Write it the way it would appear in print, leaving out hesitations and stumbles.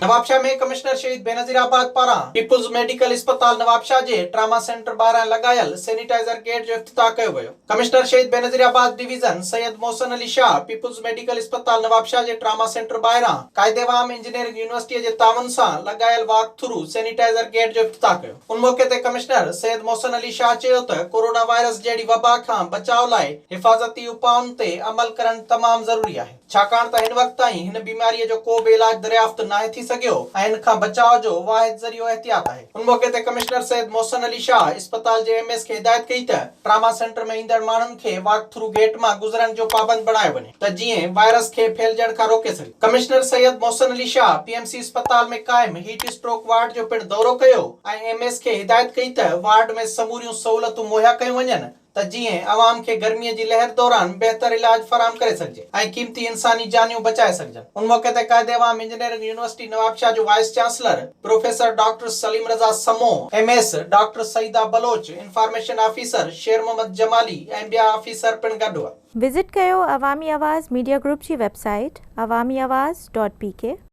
Nawabshah ۾ commissioner شهيد بينظيرآباد پاران peoples medical اسپتال نوابشاهه جي ٽراما سينٽر ٻاهران لڳايل سينيٽائيزر گيٽ جو افتتاح ڪيو ويو. ڪمشنر شهيد Benazirabad division Syed Mohsin Ali Shah peoples medical اسپتال نوابشاهه جي ٽراما سينٽر ٻاهران قائد عوام انجنيئرنگ يونيورسٽيء جي تعاون سان لڳايل واڪ ٿرو سينيٽائيزر گيٽ جو افتتاح ڪيو. ان موقعي تي ڪمشنر سيد محسن علي شاهه چيو ته ڪورونا وائرس جهڙي وبا کان بچاء لاء حفاظتي اپائن تي عمل ڪرڻ تمام ضروري آهي. ڇاڪاڻ ته هن وقت تائين هن بيماريء جو ڪو به علاج دريافت ناهي ٿي سگهيو ۽ ان کان بچاء جو واحد ذريعو احتياط آهي. ان موقعي تي ڪمشنر سيد محسن علي شاهه اسپتال جي ايم ايس کي هدايت ڪئي ته ٽراما سينٽر ۾ ايندڙ ماڻهن کي واڪ ٿرو گيٽ مان گذرڻ جو پابند بڻايو وڃي ته جيئن وائرس کي ڦهلجڻ کان روڪي سگهجي. Commissioner Syed Mohsin Ali Shah P M C اسپتال ۾ قائم هيٽ اسٽروڪ وارڊ جو پڻ دورو ڪيو ۽ ايم ايس کي هدايت ڪئي ته وارڊ ۾ سموريون سهولتون مهيا ڪيون وڃن ته جيئن عوام کي گرميء جي لهر دوران بهتر علاج فراهم ڪري سگهجي ۽ قيمتي انساني جانيون بچائي سگهجن. ان موقعي تي قائد عوام انجنيئرنگ يونيورسٽي نوابشاهه جو vice chancellor professor doctor Saleem Raza Samoon, M S doctor Saeeda Baloch, information officer Sher Muhammad Jamali ۽ ٻيا آفيسر پڻ گڏ هئا. وزٽ ڪيو عوامي آواز ميڊيا گروپ جي website Awami Awaz dot P K.